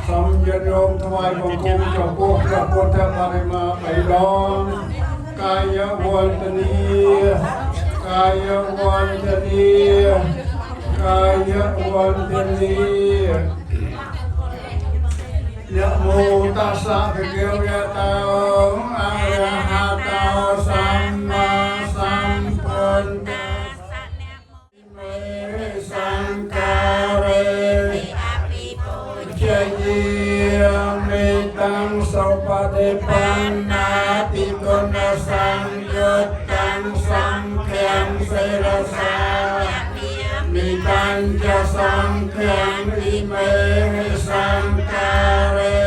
សូមញាតិញោមថ្វាយបង្គំចំពោះព្រះពុទ្ធបដិមាបីដងកាយវន្តនីកាយវន្តនីកាយវន្តនី នមោតស្សៈភគវតោអរហតោសម្មាសម្ពុទ្ធមេសង្ខារេជយាមេតាំងសុបតិបណ្ណាតិគុណសង្យុត្តតាំងសង្ឃាំសិរសា មិតញ្ចសង្ឃាំអ៊ីមេសង្ខារេ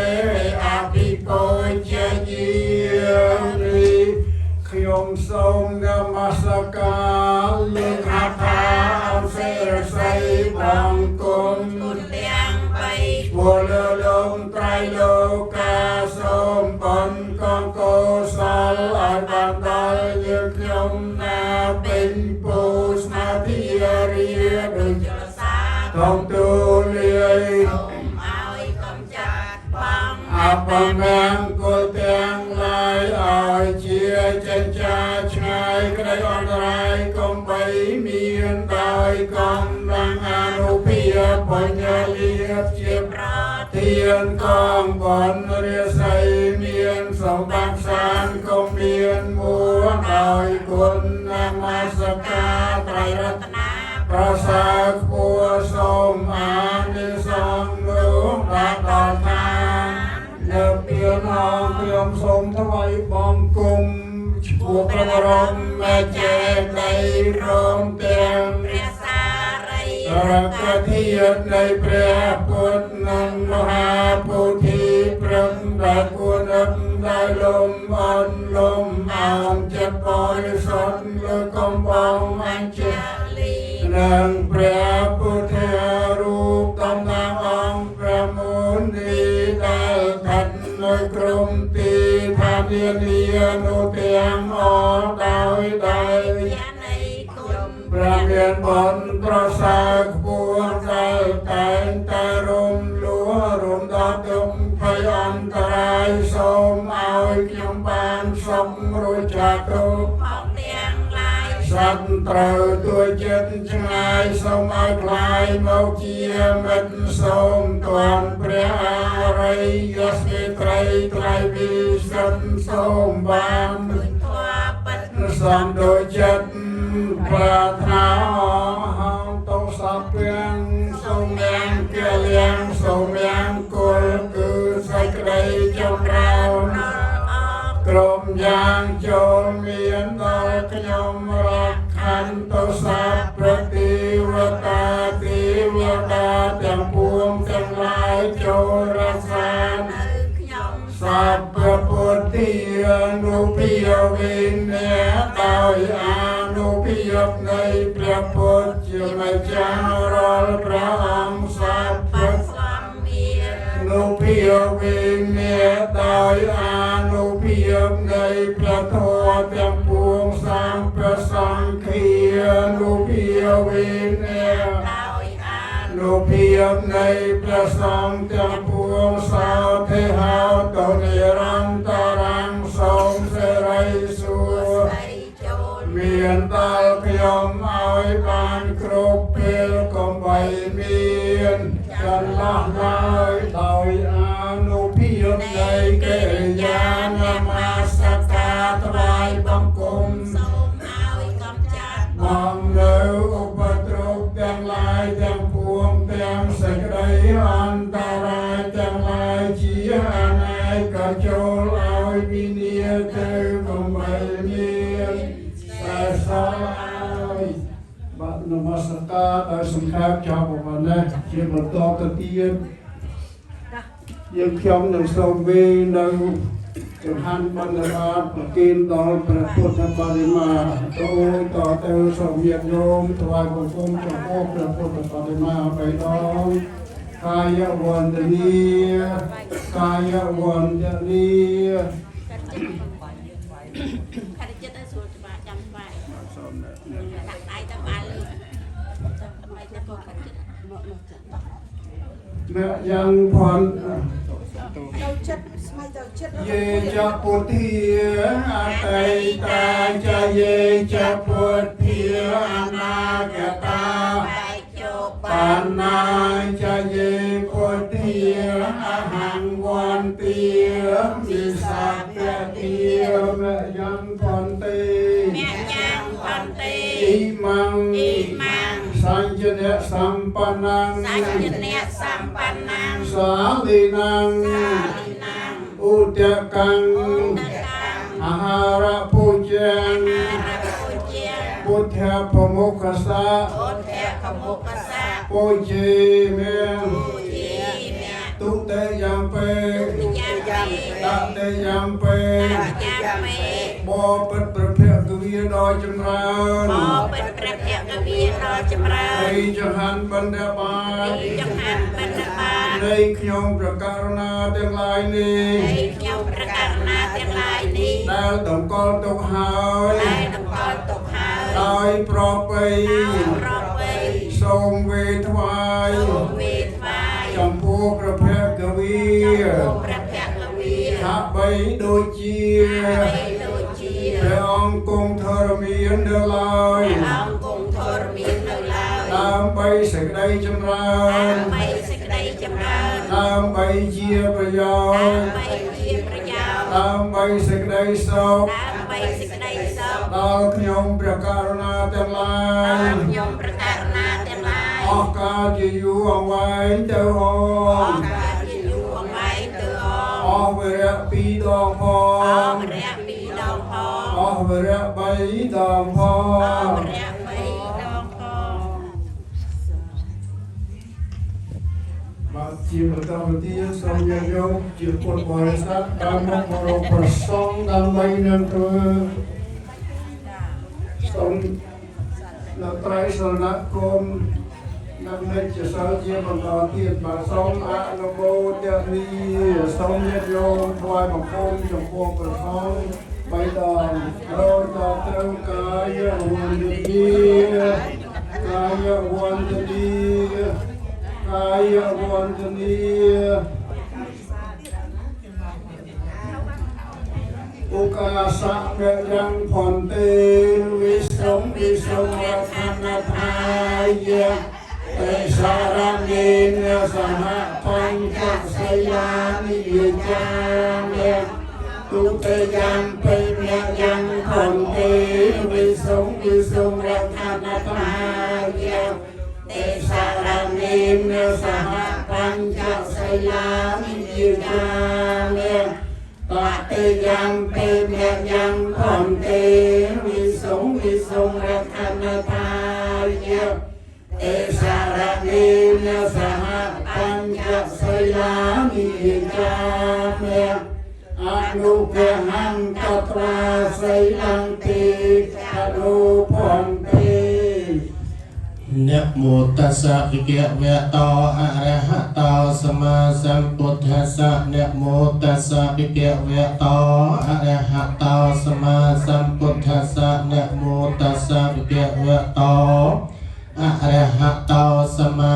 អភិពុជយានិខ្ញុំសូមនមស្ការលើកហថាអសិរស័យបង្គំវលលងត្រៃលោកាសូមបនកងកុសលឲ្យបានដល់យើងខ្ញុំណាពេញពូស្មាធិរាដូចធំទូលាយអបមង្គលទាំងឡាយឲ្យជាចិញ្ចាឆ្ងាយក្តីអន្តរាយកុំបីមានដោយកំឡាំងអនុភាពបញ្ញលាភជាប្រធានកងបនរាសីមានសម្បត្តិសានកុំមានមួដោយគុណនមស្ការត្រៃរតនប្រសើរខ្ពស់សូមអានិសង្ឃនោះបានដល់ឋាននៅពៀនអង្គខ្ញុំសូមថ្វាយបង្គំឆ្ពោះព្រះបរមចេតិយព្រមទាំងរកធាតុនៃព្រះពុទ្ធនិងមហាពុទ្ធិព្រឹងដែលគួរនឹកដោយលំអន់លំអោនចិត្តបរិសុទ្ធលើកំបងអញ្ជ និងព្រះពុទ្ធរូបតំណាងអង្គព្រះមុនីដែលស្ថិតនៅក្រុមទីឋាននានានោះទាំងអស់ដោយដោយព្រះមានបុណ្យប្រសើរខ្ពស់ដែលតែងតែរំលោះរំដល់ទុក្ខភ័យអន្តរាយសូមឲ្យខ្ញុំបានសុខរួចចាកទុក្ខ សត្វត្រូវទួចិត្តឆ្ងាយសូមឲ្យខ្លាយមកជាមិត្តសូមទាន់ព្រះអរិយស្មេត្រីថ្លៃវិសុទ្ធសូមបានសំដូចចិត្តប្រាថ្នាហងតោសពៀងសូមយ៉ាងជាលៀងសូមយ៉ាងគុលគឺសេចក្តីចម្រើន ក្រុមយ៉ាងចូលមានដល់ខ្ញុំរកខន្តុសាប្រតិវតាទេវតាទាំងពួងទាំងឡាយចូលរក្សាសពពុទ្ធានុភាវិន័យដោយអានុភាពនៃព្រះពុទ្ធជាម្ចាស់រាល់ព្រះអង្គសព នុភាវិន័យដោយអានុភាពនៃព្រះធម៌ទាំងពួងសម្ព្រះសង្ឃានុភាវិន័យនុភាពនៃព្រះសង្ឃទាំងពួងសោធិហោតនិរន្តរាំងសូមសិរីសួរមានដល់ខ្ញុំឲ្យបានគ្រប់ពេលកុំបីមានចន្លោះឡើយដោយអានុភាពនៃកិរិយានមស្ការថ្វាយបង្គំ មកនៅឧបទ្រពទាំងឡាយទាំងពួងទាំងសេចក្តីអន្តរាយទាំងឡាយជាអនេកចូលឲ្យវិនិច្ឆ័យទៅកុំបីមានតែសល់ឲ្យបាទនមស្ការដោយសង្ខេបចប់ប៉ុណ្ណេះជាបន្តទៅទៀតយើងខ្ញុំនឹងសូមវេនៅចង្ហាន់បណ្ឌបាតប្រគេនដល់ព្រះពុទ្ធបរិមាដូចតទៅសូមញាតិញោមថ្វាយបង្គំចំពោះព្រះពុទ្ធបរិមាបីដងកាយវន្តនីកាយវន្តនី ខាត់ចិត្តឲ្យស្រួលច្បាស់ចាំស្វាយដាក់ដៃទៅបានលើដើម្បីទៅក៏ខាត់ចិត្តមកមកចា មយ៉ាងផន ទៅចិត្តស្មៃទៅចិត្ត យេចពុទ្ធាអតីតាចយេចពុទ្ធាអនាគតា បែកជោគ បាណាចយេពុទ្ធាអហង្វន្តិមិសព្យតិមយ៉ាងផន្តិ មយ៉ាងផន្តិ អ៊ីមੰ អ៊ីមੰ សញ្ញនៈសម្បណ្ណੰ សញ្ញនៈសម្បណ្ណੰ សាលិណੰ សាលិណੰ ឧតកੰ ឧតកੰ អាហារពូជាង អាហារពូជា ពុទ្ធាប្រមុខសា ពុទ្ធៈខមុកសា ពូជាមេ ពូជាមៈ ទុតិយំពេ យ៉ាងពេ តតិយំពេ យ៉ាងពេ បបិទ្ធព្រះភគវីដ៏ចម្រើន បបិទ្ធព្រះភគវីដ៏ចម្រើន នៃចហានបណ្ឌបាត នៃចង្ហាន់បណ្ឌបាត នៃខ្ញុំប្រកាសណាទាំងឡាយនេះ នៃខ្ញុំប្រកាសណាទាំងឡាយនេះ ដែលតម្កល់ទុកហើយ ដែលតម្កល់ទុកហើយ ដោយប្រពៃ ដោយប្រពៃ សូមវេថ្វាយ សូមវេថ្វាយ ចំពោះព្រះភគវី ចំពោះព្រះភគវី ហាក់បីដូចជា បីដូចជា ព្រះអង្គគង់ធរមាននៅឡើយ ព្រះអង្គគង់ធរមាននៅឡើយ ដើម្បីសេចក្តីចម្រើន ដើម្បីសេចក្តីចម្រើន ដើម្បីជាប្រយោជន៍ ដើម្បីជាប្រយោជន៍ ដើម្បីសេចក្តីសុខ ដើម្បីសេចក្តីសុខ ដល់ខ្ញុំព្រះករុណាទាំងឡាយ ដល់ខ្ញុំព្រះករុណាទាំងឡាយ អស់កាលជាយូរអង្វែងទៅអ អ ង ស់កាលជាយូរអង្វែងទៅអ អស់វរៈពីរដងផ អ ង ស់វរៈពីរដងផង អស់វរៈបីដងផ អ ង ស់វរៈបីដងផង បាទជាបន្តទៅទៀតសូមញាតិញោមជាពុទ្ធបរិស័ទតាមមករកប្រសង់ដើម្បីនឹងធ្វើសូមនៅត្រៃសរណគមនិងនិច្ចសិលជាបន្តទៀតបាទសូមអនុមោទនាសូមញាតិញោមថ្វាយបង្គំចំពោះព្រះសង្ឃបីដងរយដល់ត្រូវកាយវន្តាកាយវន្តាកាយវន្តាឧកាសៈមយ៉ាងផន្តិវិសុងវិសុងរតនថាយៈទេសារណេនសហបញ្ចសយានិយចាមេទុតិយំពេមយ៉ាងផន្តិវិសុងវិសុងរតនថាយៈទេសារណេនសហបញ្ចសយានិយចាមេ តតិយំពេមយ៉ាងផន្តិវិសុងវិសុងរតនថាយៈទេសារណេនសហបញ្ចសយានិយាមេអនុភហង្កត្វាសីលន្តិកលោផន្តិ នមោតស្សៈភិក្ខវៈតោអរហតោសម្មាសម្ពុទ្ធស្សៈនមោតស្សៈភិក្ខវៈតោអរហតោសម្មាសម្ពុទ្ធស្សៈនមោតស្សៈភិក្ខវៈតោអរហតោសម្មា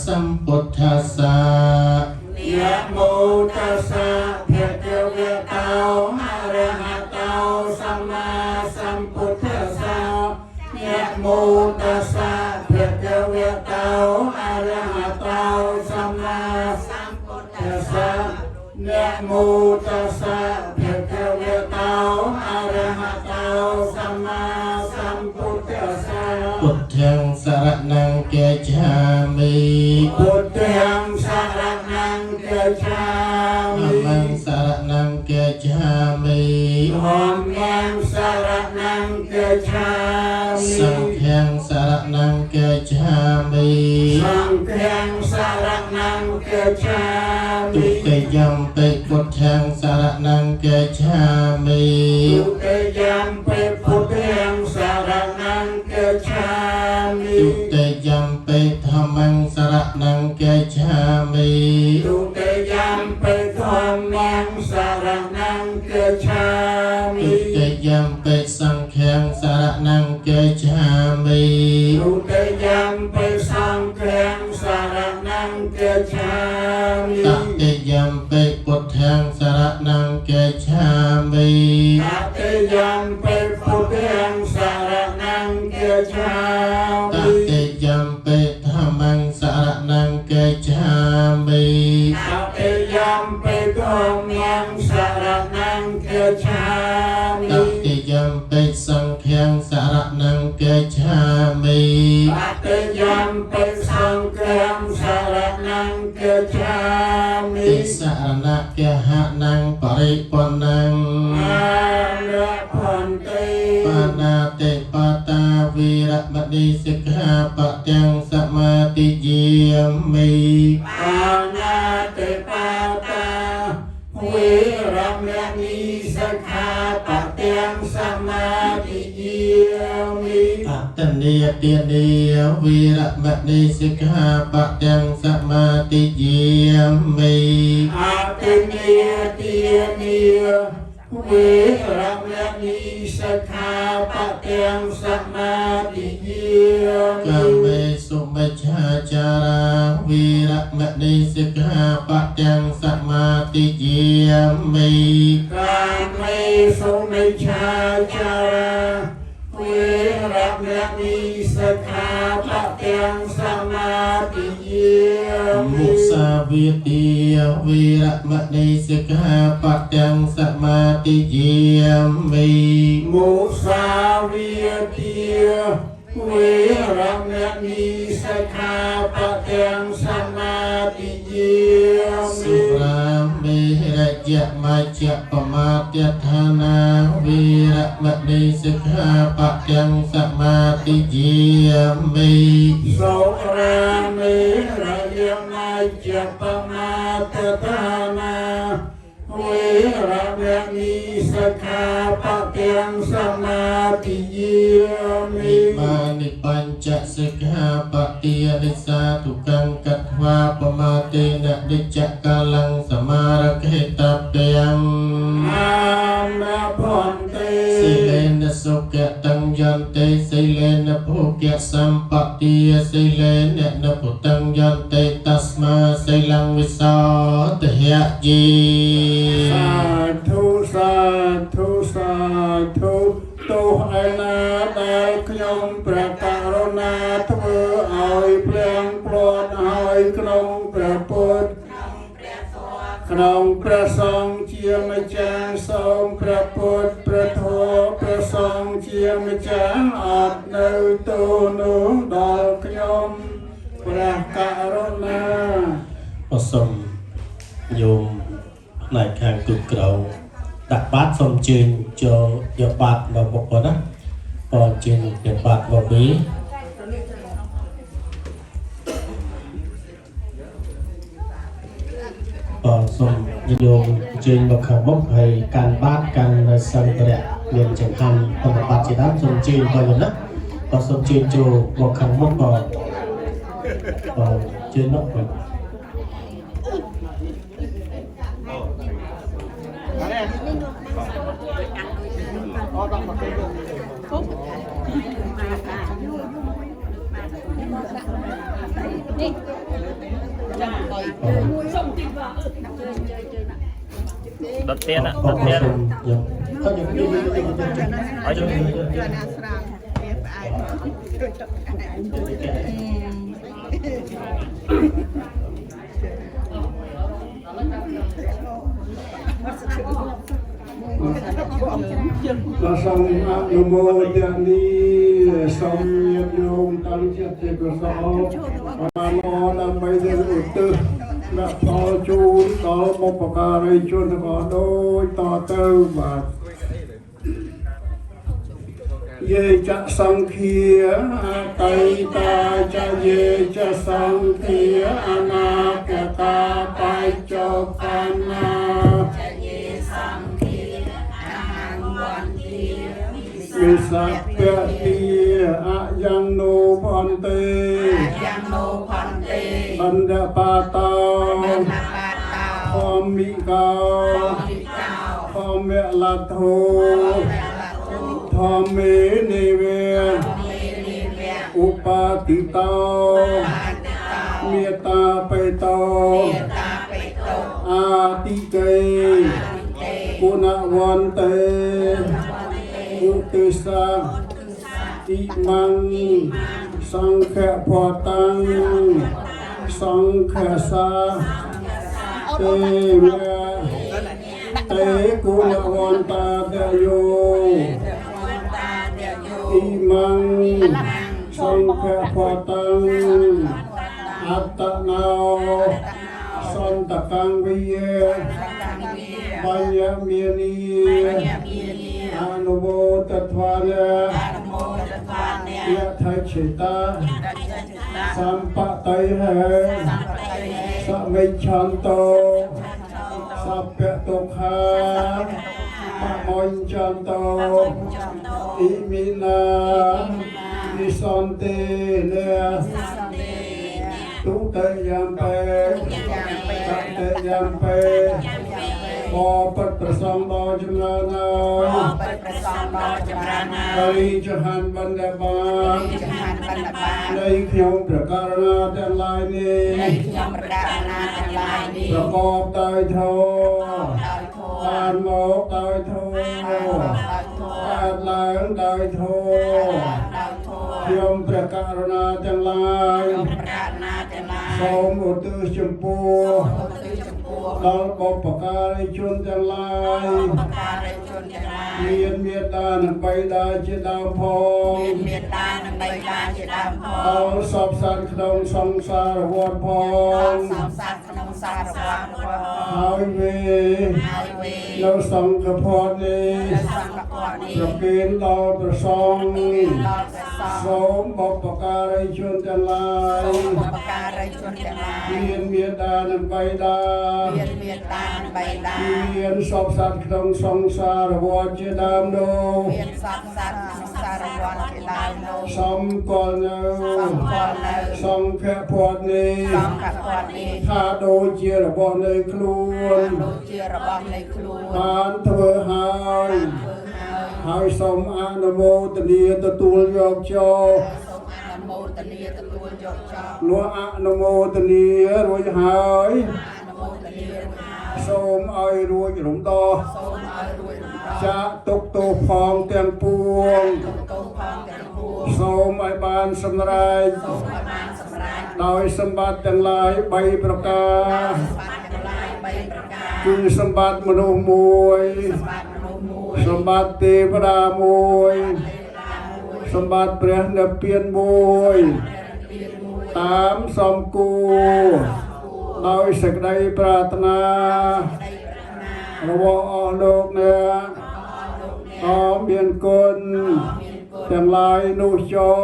សម្ពុទ្ធស្សៈ นะโมตัสสะภะคะวะโตอะระหะโตสัมมาสัมพุทธัสสะนะโมตัสสะภะคะวะโตอะระหะโตสัมมาสัมพุทธัสสะนะโมตัสสะภะคะวะโตอะระหะโตสัมมาสัมพุทธัสสะ ពុទ្ធាំសរណង្គាច្ឆាមិ พุทธังสรณังกัจฉา ធ มิ ម្មំសរណង្គាច្ឆាមិ ธัมมังสรณังกัจฉา ស มิ ង្ឃាំសរណង្គាច្ឆាមិ สังฆังสรณังกัจฉา ទុ มิ តិយំពិពុទ្ធាំសរណង្គាច្ឆាមិ ทุติยัมปิพุทธังสรณังกัจฉามิ ទុតិយំពិធម្មំសរណង្គាច្ឆាមិ ทุติยัมปิธัมมังสรณังกัจฉา ទុ มิ តិយំពិសង្ឃាំសរណង្គាច្ឆាមិ ทุติยัมปิสังฆังสรณังกัจฉา មិ តតិយំបិពុទ្ធាំសរណង្កិច្ឆាមិ តតិយំបិពុទ្ធាំសរណង្កិច្ឆា ត មិ តិយំបិធម្មំសរណង្កិច្ឆាមិ តតិយំបិធម្មំសរណង្កិច្ឆា ត មិ តិយំបិសង្ឃាំសរណង្កិច្ឆាមិ តតិយំបិសង្ឃាំសរណង្កិច្ឆាមិ ទិសរណគហណੰបរិពណ្ណੰ អានភន្តិ បាណាតិបាតាវីរមណីសិក្ខាបទាំងសមាទិយាមិ បាណាតិបាតាវីរមណីសិក្ខាបទាំងសមាទិយាមិ អតនីទានីវីរមណីសិក្ខាបទាំងសមាទិយាមិ អតិនីទានីវីរមណីសិក្ខាបទាំងសមាទិយា កា មិ មេសុមិច្ឆាចារាវីរមណីសិក្ខាបទាំងសមាទិយាមិ កាមេសុមិច្ឆាចារាវីរមណីសិក្ខាបទាំងសមាទិយា មុ មិ សាវាទាវីរមណីសិក្ខាបទាំងសមាទិយាមិ មុសាវាទាវីរមណីសិក្ខាបទាំងសមាទិយា សុ មិ រាមេរយមជ្ជបមាទដ្ឋានាវីរមណីសិក្ខាបទាំងសមាទិយាមិ សុរាមេរយមជ្ជបមាទដ្ឋានាវីរមណីសិក្ខាបទាំងសមាទិយាមិ ອິមានិបញ្ចសិក្ខាបទានិសាទុកੰកត្វាបមាទេននិច្ចកាលੰសមារខេតព្យੰ អានភន្តិ សិលេនសុគតੰយន្តិសិលេនភោគសម្បទាសិលេននពុតੰយន្តិតស្មាសិលੰវិសោទហយេ សាធុសាធុសាធុទោះឯណាដែលខ្ញុំព្រះករុណាធ្វើឲ្យភ្លៀងភ្លាត់ហើយក្នុងព្រះពុទ្ធក្នុងព្រះសង្ឃជាម្ចាស់សូមព្រះពុទ្ធព្រះធម៌ព្រះសង្ឃជាម្ចាស់អត់នៅទូនោះដល់ខ្ញុំព្រះករុណា អសូមញោមផ្នែកខាងទូក្រៅដាក់បាតសូមអញ្ជើញចូលយកបាតមកមុខគាត់ណាក៏អញ្ជើញយកបាតមកវិញ អសូមញោមអញ្ជើញមកខាងមុខហើយកាន់បាតកាន់សម្ភារៈមានចង្ហាន់បប្របាត់ជាដើមសូមអញ្ជើញបងណាក៏សូមអញ្ជើញចូលមកខាងមុខក៏អញ្ជើញមកបង ដុតទៀន អ ដុតទៀន សូមយកអត់យកយកយកយក ឲ្យយក ណាស្រាមវាផ្អែម ក៏សូមអនុមោទនាសូមញាតិញោមតាំងចិត្តជាកុសលបានអដើម្បីជាឧទ្ទិសដាក់ផលជូនដល់បុព្វការីជនទាំងអស់ដូចតទៅបាទយេចសង្ឃាអតីតាចយេចសង្ឃាអនាគតាបច្ចុប្បន្នា វិសពតិអយ៉ាងនោភន្តិ យ៉ាងនោភន្តិ បណ្ឌបាតោ បាតោ ធម្មិកោធម្មលទ្ធោធម្មេនិវេឧបាតិតោមេតាបេតោ តាបេ អាតិកេគុណវន្ទេឧទិសាអ៊ីមੰសង្ឃភតាំងសង្ឃសាទេវៈទេគុណវន្តាតយោអ៊ីមੰសង្ឃភតាំងអត្តណោសន្តកੰវិយបញ្ញមានីអនុមោទត្វានយថៃឆេតាសម្បតិហេសមិច្ឆន្តោសពៈទុក្ខាបមញ្ចន្តោអ៊ីមិនានិសន្តិនេទុតិយំបេតតិយំបេបបិទ្ធប្រសងដ៏ចម្រើនហើយ បិទប្រសងដ៏ចម្រើនហើយ ហើយចហានបណ្ឌបាន ចង្ហាន់បណ្ឌបាត នៃខ្ញុំប្រការណាទាំងឡាយនេះ នៃខ្ញុំប្រកាសណាទាំងឡាយនេះ ប្រកបដោយធម៌ ដោយធម៌ បានមកដោយធម៌ ដោយធម៌ កើតឡើងដោយធម៌ ដោយធម៌ ខ្ញុំព្រះករុណាទាំងឡាយ ខ្ញុំប្រកាសណាទាំងឡាយ សូមឧទ្ទិសចំពោះ ឧទ្ទិសចំពោះ ដល់បុព្វការីជនទាំងឡាយ បការីជនទាំងឡាយ មានមេត្តានិងបិតាជាដើមផង មានមេត្តានិងបិតាជាដើមផង ដល់សពសត្វក្នុងសង្សារវដ្តផ ដល់ ង សោសត្វក្នុងសារវដ្តផង ហើយវេ ហើយវេ នៅសង្ឃភ័ណ្ឌនេះ សង្ឃពរនេះ ប្រគេនដល់ព្រះសង្ឃ ដល់ព្រះសង្ឃ សូមបុព្វការីជនទាំងឡាយ សូមបុព្វការីជនទាំងឡាយ មានមេត្តានិងបិតា មានមេត្តានិងបិតា មានសពសត្វក្នុងសង្សារវដ្តជាដើមនោះ មានសត្វសត្វក្នុងសារវដ្តជាដើមនោះ សំគាល់នៅ សំគាល់នៅ សង្ឃភ័ណ្ឌនេះ សង្ឃពរនេះ ថាដូចជារបស់នៃខ្លួន ដូចជារបស់នៃខ្លួន បានធ្វើហើយ ធ្វើហើយ ហើយសូមអនុមោទនាទទួលយកចោល សូមអនុមោទនាទទួលយកចោល លុះអនុមោទនារួចហើយ អនុមោទនារួចហើយ សូមឲ្យរួចរំដោះ សូមឲ្យរួចរំដោះ ចាកទុកទោសផងទាំងពួង ទុកទោសផងទាំងពួង សូមឲ្យបានសម្រេច សូមឲ្យបានសម្រេច ដោយសម្បត្តិទាំងឡាយ3ប្រការ សម្បត្តិទាំងឡាយបីប្រការ គឺសម្បត្តិមនុស្សមួយ សម្បត្តិមនុស្សមួយ សម្បត្តិទេវតាមួយសម្បត្តិព្រះនិព្វានមួយតាមសំគួរដោយសេចក្តីប្រាថ្នារបស់អស់លោកអ្នកដ៏មានគុណទាំងឡាយនោះចុះ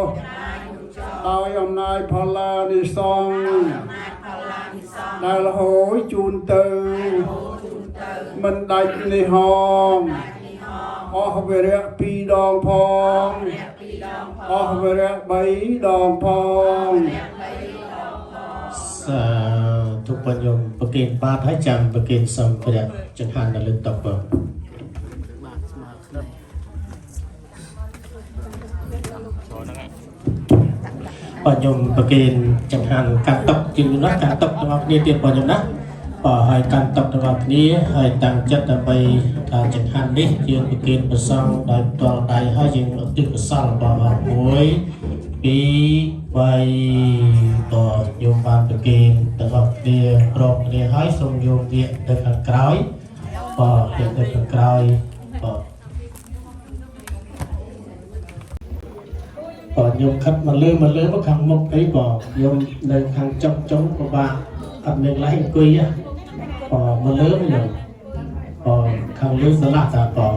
ដោយអំណាចផល្លានិសង្ឃដែលហូរជូនទៅមិនដាច់នេះហងអស់វរៈពីរដងផងអស់វរៈបីដងផង សាធុបញ្ញមប្រគេនបាតហើយចាំប្រគេនសម្ភារៈចង្ហាន់នៅលើតុបង បញ្ញមប្រគេនចង្ហាន់កាន់តុកជាងនោះកាន់តុកទាំងអស់គ្នាទៀតបញ្ញមណាបើហើយកាន់តុកទាំងអស់គ្នាហើយតាំងចិត្តដើម្បីថាចង្ហាន់នេះយើងប្រគេនព្រះសង្ឃដោយផ្ទាល់ដៃហើយយើងឧទ្ទិសកុសលរបស់អស់1 2 3តញោមបានប្រគេនទាំងអស់គ្នាព្រមគ្នាហើយសូមញោមងាកទៅខាងក្រោយបើងាកទៅខាងក្រោយបើ បើញោមខិតមកលើមកលើមកខាងមុខអីបើញោមនៅខាងចុងចុងពិបាកអត់មានកន្លែងអង្គុយហ៎បើមកលើមកញោមបើខាងលើស្លាស់តាបើ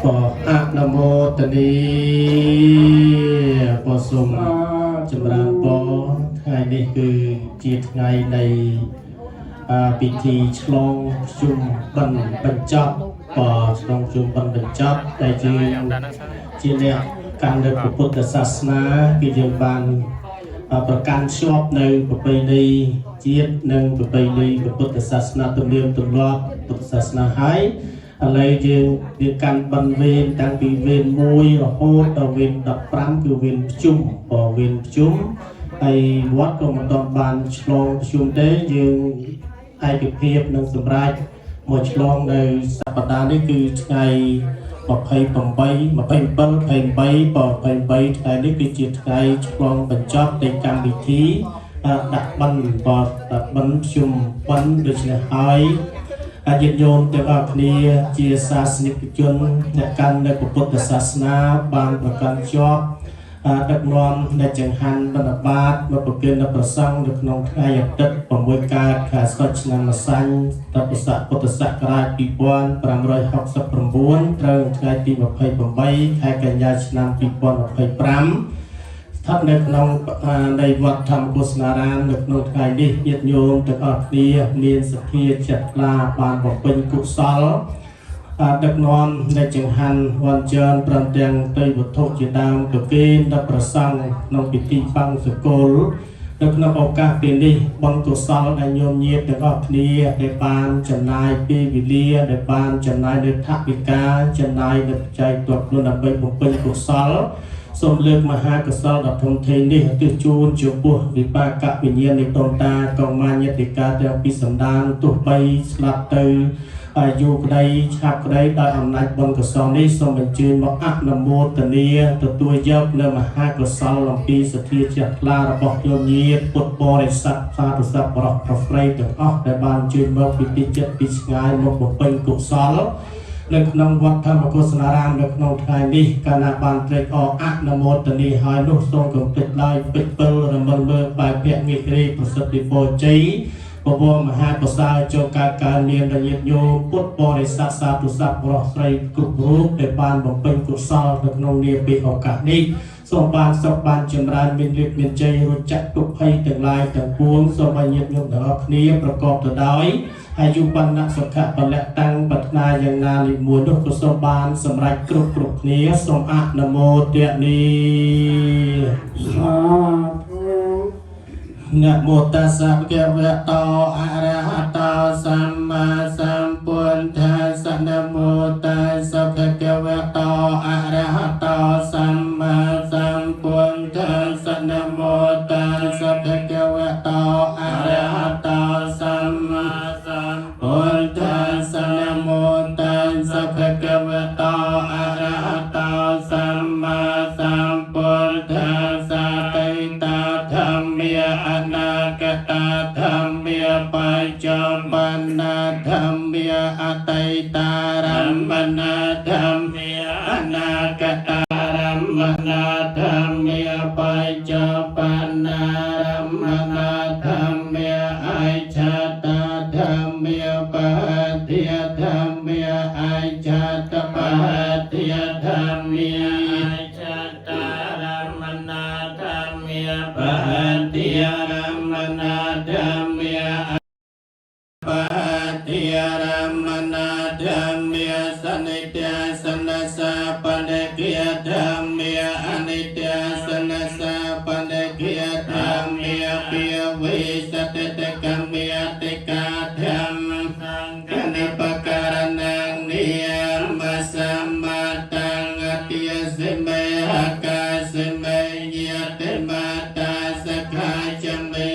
បើអនុមោទនីបើសូមចម្រើនពរថ្ងៃនេះគឺជាថ្ងៃនៃពិធីឆ្លងជុំបិណ្ឌបញ្ចប់បើឆ្លងជុំបិណ្ឌបញ្ចប់ដែលជាជាអ្នកកាន់នៅព្រះពុទ្ធសាសនាគឺយើងបានប្រកាន់ភ្ជាប់នៅប្រពៃណីជាតិនិងប្រពៃណីព្រះពុទ្ធសាសនាទំនៀមទម្លាប់ពុទ្ធសាសនាហើយឥឡូវយើងវាកាន់បិណ្ឌវេនតាំងពីវេន1រហូតដល់វេន15គឺវេនភ្ជុំបើវេនភ្ជុំ ហើយវត្តក៏មិនទាន់បានឆ្លងប្រជុំទេយើងឯកភាពនឹងសម្រេចមកឆ្លងនៅសប្តាហ៍នេះគឺថ្ងៃ28 27 28 28ថ្ងៃនេះគឺជាថ្ងៃឆ្លងបញ្ចប់នៃកម្មវិធីអឺដាក់បិណ្ឌបដាក់បិណ្ឌប្រជុំបិណ្ឌដូច្នេះហើយ អាញាតិញោមទាំងអស់គ្នាជាសាសនិកជនអ្នកកាន់នៅពុទ្ធសាសនាបានប្រកាន់ជាប់អឺដឹកនាំនៅចង្ហាន់បណ្ឌបាតមកប្រគេនដល់ព្រះសង្ឃនៅក្នុងថ្ងៃអាទិត្យ6កើតខែស្ដុចឆ្នាំម្សាញ់តបស័កពុទ្ធសករាជ2569ត្រូវថ្ងៃទី28ខែកញ្ញាឆ្នាំ2025ស្ថិតនៅក្នុងអឺនៃវត្តធម្មកុសនារាមនៅក្នុងថ្ងៃនេះញាតិញោមទាំងអស់គ្នាមានសទ្ធាចិត្តថ្លាបានបំពេញកុសលអឺដឹកនាំនៅចង្ហាន់វញ្ជើញព្រមទាំងទ័យវត្ថុជាដើមប្រគេនដល់ព្រះសង្ឃក្នុងពិធីបង្សុកូលនៅក្នុងឱកាសពេលនេះបុណ្យកុសលដែលញោមញាតិទាំងអស់គ្នាដែលបានចំណាយពេលវេលាដែលបានចំណាយនៅថវិកាចំណាយនៅបច្ច័យទ័ពខ្លួនដើម្បីបំពេញកុសល សូមលើកមហាកុសលដ៏ធំធេងនេះឧទ្ទិសជូនចំពោះវិបាកវិញ្ញាណនៃតូនតាកុមារញាតិកាទាំងពីរសន្តានទោះបីស្លាប់ទៅអាយុក្តីឆាប់ក្តីដោយអំណាចបុណ្យកុសលនេះសូមអញ្ជើញមកអនុមោទនាទទួលយកនៅមហាកុសលអំពីសទ្ធាជ្រះថ្លារបស់ញោមញាតិពុទ្ធបរិស័ទសាធុសប្បុរសប្រុសស្រីទាំងអស់ដែលបានអញ្ជើញមកពីទីជិតពីឆ្ងាយមកបំពេញកុសល នៅក្នុងវត្តធម្មកុសលារាមនៅក្នុងថ្ងៃនេះកាលណាបានត្រេកអរអនុមោទនាហើយនោះសូមកុំភ្លេចឡើយពេជ្រពិលរមិលមើលបែបភៈងាករាយប្រសិទ្ធិពរជ័យពវរមហាប្រសើរចូលកើតកើនមានដល់ញាតិញោមពុទ្ធបរិស័ទសាធុស័ព្ទប្រុសស្រីគ្រប់រូបដែលបានបំពេញកុសលនៅក្នុងនាពេលឱកាសនេះសូមបានសុខបានចម្រើនមានលៀបមានជ័យរួចចាក់ទុក្ខភ័យទាំងឡាយទាំងពួងសូមឲ្យញាតិញោមទាំងអស់គ្នាប្រកបទៅដោយអាយុវណ្ណៈសុខៈពលៈតាំងប្រាថ្នាយ៉ាងណាលិមួយនោះក៏សូមបានសម្រេចគ្រប់គ្រប់គ្នាសូមអនុមោទនា សាធុ នមោតស្សៈភគវៈតោអរហតោសម្មាសម្ពុទ្ធាសៈនមោតស្សៈភគវៈតោអរហតោសម្មាសម្ពុទ្ធាសៈនមោតស្សៈភគវៈតោអរហតោសម្មាសម្ពុទ្ធាសៈនមោតស្សៈភគវៈតោអរហតោសម្មាសម្ពុទ្ធាសៈតេតាធម្មាអនាគតាធម្មាបច្ចុប្បន្នធម្មាអតីតារមណធម្មាអនាគតារមណធម្មាបច្ចុប្បន្នរមណធម្មាអច្ឆតាធម្មាបតិធម្មាអច្ឆតបតិធម្មាអច្ឆតារមណធម្មាបតិរមណធម្មា បតិរមណធម្មាសនិត្យសនសាបនិកិយធម្មាអនិត្យសនសាបនិកិយធម្មាពិវេសតិតកមេតិកាធម្មសង្ឃនិបករណងនិយមសម្មាតាំងអតិសិមេហកាសិមេយតិមាតាសខាចមេ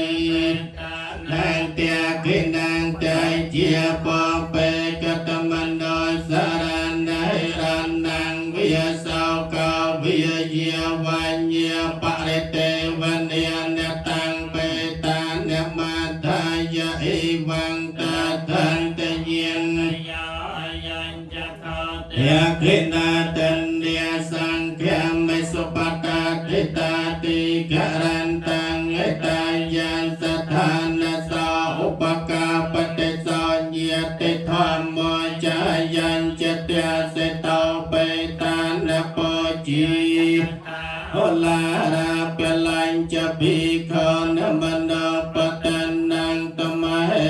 នាងតាគិនាងតាជាពពេកតមនោសារណៃរណងវិសោកវិយាវញ្ញបរិទេវនិនតាំងបេតានមតាយអេវងតាធន្តញានយគិនាតន្យាសង្ឃមេសុបតាទិតាតិករន្តងអតាយានសឋានសោឧបកាបតិសញាតិធម្មចាយញ្ចតសេតោបេតានពជាហលារាបលញ្ចភិក្ខនមនោបតនੰតមហេ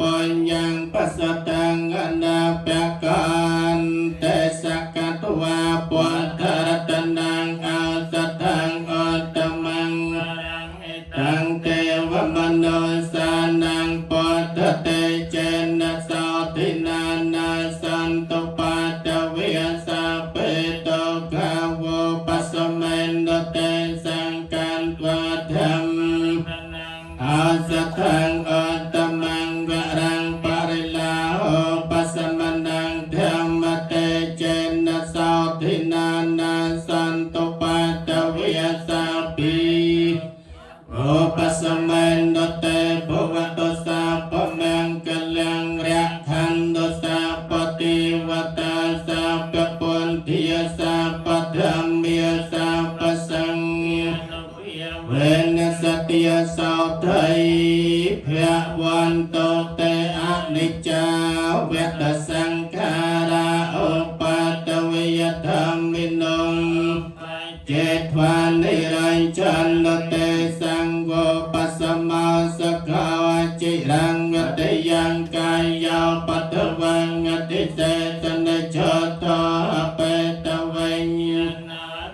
បញ្ញងបសតੰអនាពកានទេសកតវាពុទ្ធរតនੰអសថੰអតមੰតាំងទេវមនោសានੰពុទ្ធតេចេនសោទិនានាសន្តបាតវិសាបេតោកាវបសមេនតេសង្កានត្វាធម្ម ទាសោថៃភវន្តតេអនិច្ចាវតសង្ខារាឧបតវយធម្មិនងចេត្វានិរញ្ចន្ទតេសង្ឃោបសមោសខោចិរងវតយ៉ាងកាយោបតវងតិសេតនចតបេតវញ្ញ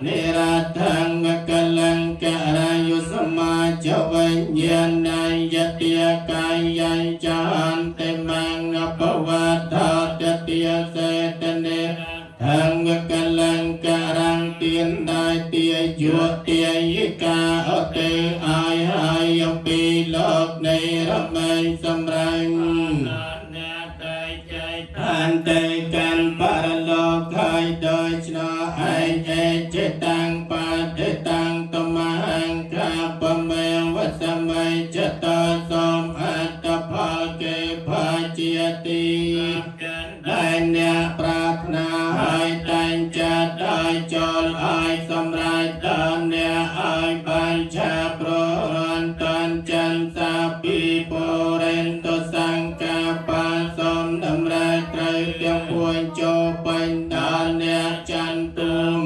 និរថងកលង្ករយុសមាចវិញ្ញាណយតិកាយញ្ចន្តិមង្បវតតតិសេតនេថងកលង្ការងទានដៃទាយុទាយិកាអតិអាយហើយអំពីលោកនៃរមែងសម្រាញ់អន្តិកាន់បរលោកហើយដោយឆ្នោឯងអេចេតាំងបតិតាំងតមហង្កាបមេវសម័យចតសូមអត្តផលគេផាជាទីដែលអ្នកប្រាថ្នាហើយតែងចាត់ឲ្យចូលឲ្យសម្រេចដល់អ្នកឲ្យបានឆាប្ររន្តនចន្ទសាពីបុរិនទសង្កាបាសូមតម្រេចត្រូវទាំងពួងចូលពេញដល់អ្នកចន្ទុម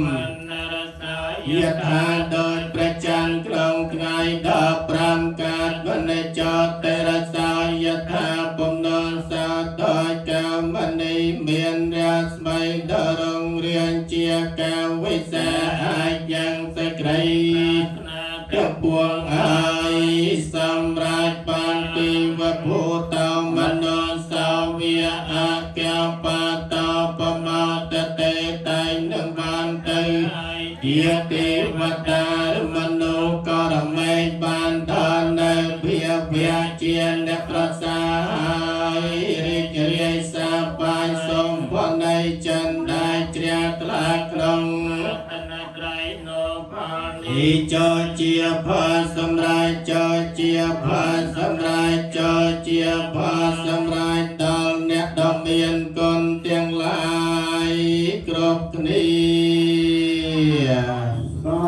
យថាដោយព្រះច័ន្ទក្នុងថ្ងៃ15កាត់វនិចតេរសោយថាបំណងសោដោយកម្មនីមានរស្មីដរងរៀងជាកាវិសាអាចយ៉ាងសេចក្តីទាំងពួងហើយសម្រាប់បានទីវភូតមនោសោវិអកបតោបមតតេតែងនឹងបានទៅជាទេវតាមនុករមេបានដល់នៅភាវៈជាអ្នកប្រសារីករាយសប្បាយសូមផលនៃចិនដែលជ្រះថ្លាក្នុងអ៊ីចោជាផលសម្រាប់ចោជាផលសម្រាប់ចោជាផលសម្រាប់ដល់អ្នកដ៏មានគុណទាំងឡាយគ្រប់គ្នា សា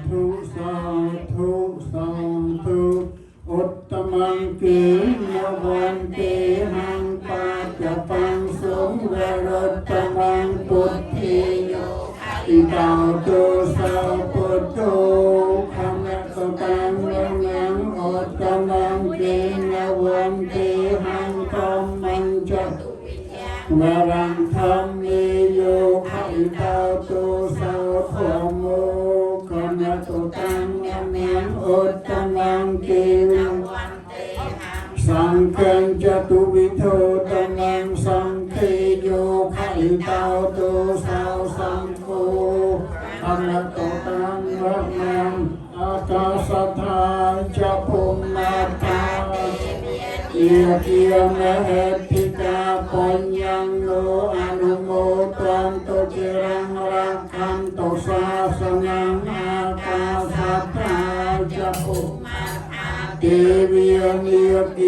ធុសាធុសាធុឧត្តមង្គេនវន្ទេហង្បាចបង្សុងវរតមង្គពុទ្ធាយោអ៊ីតោទោសោពុទ្ធោខមៈសតាំងញងឧត្តមង្គេនវន្ទេហង្ធម្មញ្ចវរੰធម្មេយោខៃតោទោសោធម្មោកមតុតាំងញងឧត្តមង្គេនសង្ឃញ្ចតុវិធោតនំសង្ឃេយោខៃតោទោសោសង្ឃោអនតតាំងរណងអាកាសថាចភុមាតាយាគាមហេតិកាបញ្ញងលោអនុមោទន្តុจิរងរខន្តុសាសនំអាកាសត្រាចភុទេវិនិ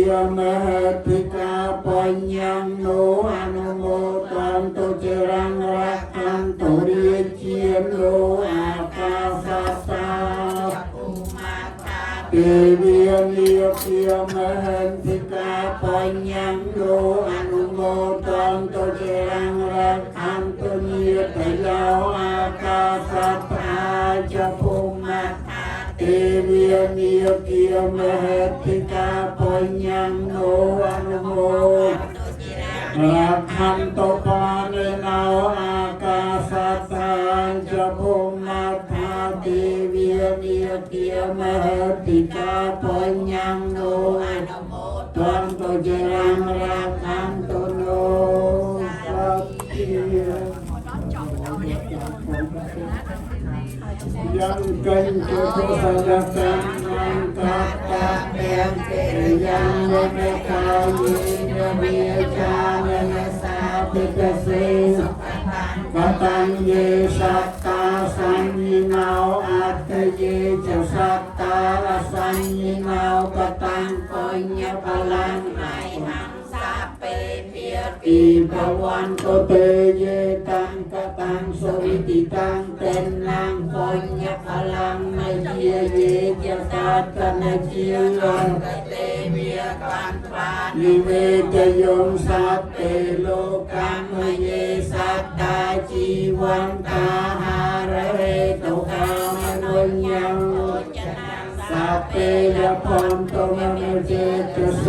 យមហេតិកាបញ្ញងលោអនុមោទន្តុจิរងរខន្តុរាជាលោអាកាសត្រាទេវិនិយមហេតិកាបញ្ញងលោអនុមោទន្តុจิរងរខន្តុនិតយោអាកាសត្រាចភុមាទេវិនិយមហេតិកាបញ្ញងលោអនុមោរខន្តុបានិណោអាកាសត្រាចភុមាថាទេវិនិយមហេតិកាបញ្ញងលោអនុមោទន្តុจิរងរខន្តុនោសត្ធា ยังกัญจกุศลตังนังกัตตะเปงเกยังเมกายินเวจานนสาปิกเสกตังเยสัตตาสัญญินาวอัตเยจะสัตตาสัญญินาวกตังปุญญพลัง ไมหังสาเปเพีย อีภวันโตเตเยตังกตัง ងសុវិតិតាំងតេណាំងបញ្ញផលាំងមជាយេចតាតនជាអន្ត ទេវាបានត្វាន និវេតយងសត្វេលោកកម្មយេសត្តាជីវន្តាហារហេតុកាមនុញ្ញងសពេយភន្តមនុចេតស